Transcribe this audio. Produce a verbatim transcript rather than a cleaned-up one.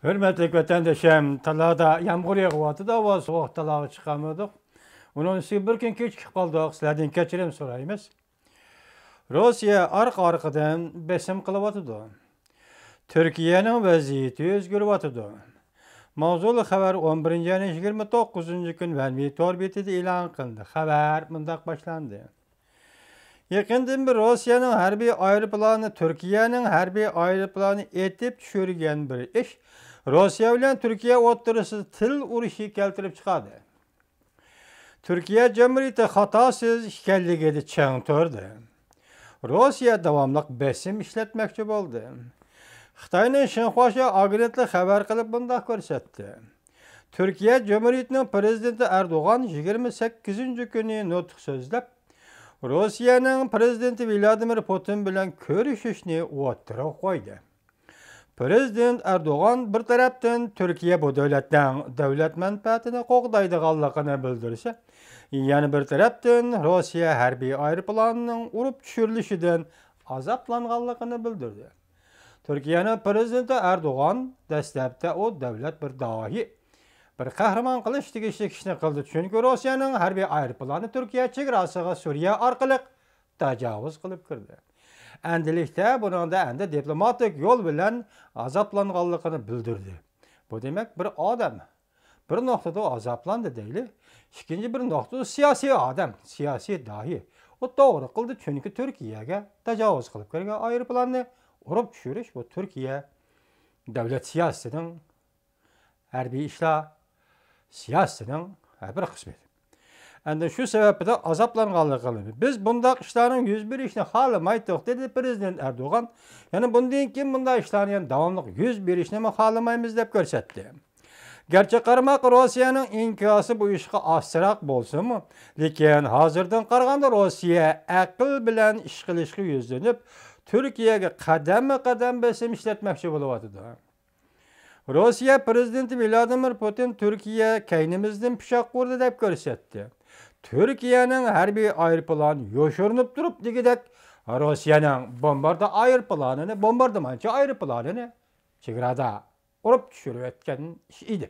ھۆرمەتلىك ۋەتەندىشىم، تالادا يامغۇر يېغىۋاتىدۇ، ئاۋۋال سوغۇق تالاغا چىقالمىدۇق. ئۇنىڭ ئۈستىگە بىر كۈن كېچىكىپ قالدۇق، سىلەردىن كەچۈرۈم سورايمىز. روسىيە ئارقا-ئارقىدىن بېسىم قىلىۋاتىدۇ. تۈركىيەنىڭ ۋەزىيىتى ئۆزگىرىۋاتىدۇ. ماۋزۇلۇق خەۋەر ئون بىرىنچى ئاينىڭ يىگىرمە توققۇزىنچى كۈنى ۋەنۋى تور بېتىدە ئېلان قىلىندى. خەۋەر مۇنداق باشلاندى. يېقىندىن بېرى روسىيەنىڭ ھەربىي ئايروپىلانى تۈركىيەنىڭ ھەربىي ئايروپىلانى ئېتىپ چۈشۈرگەن بىر ئىش روسىيە بىلەن تۈركىيە ئوتتۇرىسىدا تىل ئۇرۇشى كەلتۈرۈپ چىقاردى. تۈركىيە جۇمھۇرىيىتى خاتاسىز ئىكەنلىكىدە چىڭ تۇردى. روسىيە داۋاملىق بېسىم ئىشلەتمەكچى بولدى. خىتاينىڭ شىنخۇاشيا ئاگېنتلىقى خەۋەر قىلىپ مۇنداق كۆرسەتتى. تۈركىيە جۇمھۇرىيىتىنىڭ پىرېزىدېنتى ئەردوغان يىگىرمە سەككىزىنچى كۈنى نۇتۇق سۆزلەپ، روسىيەنىڭ پىرېزىدېنتى ۋلادىمىر پۇتىن بىلەن كۆرۈشۈشنى ئوتتۇرىغا قويدى. پىرېزىدېنت ئەردوغان بىر تەرەپتىن تۈركىيە بۇ دۆلەتنىڭ دۆلەت مەنپەئەتىنى قوغدايدىغانلىقىنى بىلدۈرسە، يەنە بىر تەرەپتىن روسىيە ھەربىي ئايروپىلانىنىڭ ئۇرۇپ چۈشۈرۈلۈشىدىن ئازابلانغانلىقىنى بىلدۈردى. تۈركىيەنىڭ پىرېزىدېنتى ئەردوغان دەسلەپتە ئۇ دۆلەت بىر داھىي، بىر قەھرىمان قىلىش تېگىشلىك ئىشنى قىلدى، چۈنكى روسىيەنىڭ ھەربىي ئايروپىلانى تۈركىيە چېگراسىغا سۈرىيە ئارقىلىق تاجاۋۇز قىلىپ كىردى. ئەندىلىكتە بۇنىڭدا ئەندى دىپلوماتىك يول بىلەن ئازابلانغانلىقىنى بىلدۈردى. بۇ دېمەك، بىر ئادەم بىر نۇقتىدا ئازابلاندى دەيلى. ئىككىنچى بىر نۇقتىدا سىياسىي ئادەم، سىياسىي داھىي. ئۇ توغرا قىلدى، چۈنكى تۈركىيەگە تاجاۋۇز قىلىپ كىرگەن ئايروپىلاننى ئۇرۇپ چۈشۈرۈش، بۇ تۈركىيە دۆلەت سىياسىتىنىڭ، ھەربىي ئىشلار سىياسىتىنىڭ بىر قىسمى. ئەندى شۇ سەۋەبتىن ئازابلانغانلىقىنى، بىز بۇنداق ئىشلارنىڭ يۈز بېرىشىنى خالىمايتتۇق، دېدى پىرېزىدېنت ئەردوغان. يەنى بۇندىن كېيىن بۇنداق ئىشلارنى يەنە داۋاملىق يۈز بېرىشىنىمۇ خالىمايمىز، دەپ كۆرسەتتى. گەرچە قارىماققا روسىيەنىڭ ئىنكاسى بۇ ئىشقا ئاستىراق بولسىمۇ، لېكىن ھازىردىن قارىغاندا روسىيە ئەقىل بىلەن ئىش قىلىشقا يۈزلىنىپ، تۈركىيەگە قەدەممۇ قەدەم بېسىم ئىشلەتمەكچى بولۇۋاتىدۇ. روسىيە پىرېزىدېنتى ۋلادىمىر پۇتىن تۈركىيە كەينىمىزدىن پىچاق ئۇردى دەپ كۆرسەتتى. تۈركىيەنىڭ ھەربىي ئايروپىلانى يوشۇرۇنۇپ تۇرۇپ دېگۈدەك روسىيەنىڭ بومباردا ئايروپىلانىنى، بومباردىمانچى ئايروپىلانىنى چېگرادا ئۇرۇپ چۈشۈرۈۋەتكەن ئىش ئىدى.